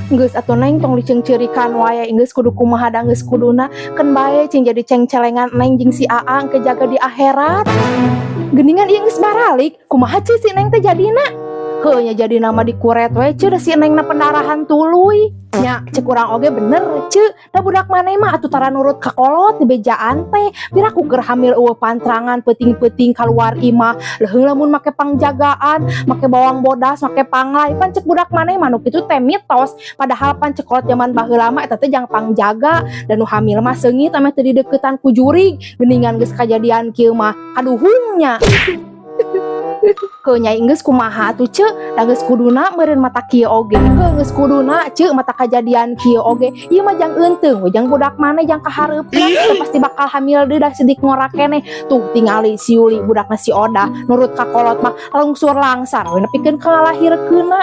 Geus atuh, Neng, tong diceungceurikan wae. Geus kudu kumaha da, geus kuduna keun bae cing jadi cengcelengan Neng jeung si Aang kejaga di akhirat. Geuningan ieu geus baralik. Kumaha, Ceu, si Neng teh jadina? Heuh nya, jadi nama dikuret we, Ceu, da si Neng na pendarahan tuluy. Nya, cek urang oge bener, Ceu. Da budak maneh mah atuh tara nurut ka kolot dibejaan teh. Piraku keur hamil euweuh pantrangan, peuting-peuting kaluar imah. Leuheung lamun make pangjagaan, make bawang bodas, make panglai. Pan cek budak maneh mah nu kitu teh mitos. Padahal pan cek kolot zaman baheula mah eta teh jang pangjaga dan nu hamil mah seungit ameh teu dideukeutan ku jurig. Geuningan geus kajadian kieu mah kaduhungnya. Heuh nya, geus kumaha atuh, Ceu? Da geus kuduna meureun mata kieu oge. Heuh, geus kuduna, Ceu, mata kajadian kieu oge. Ieu mah jang eunteung we jang budak maneh, jang kahareupna teu pasti bakal hamil deui, da sidik ngora keneh. Tuh tingali si Yuli, budakna si Odah, nurut ka kolot mah lungsur langsar we nepikeun ka ngalahirkeunna.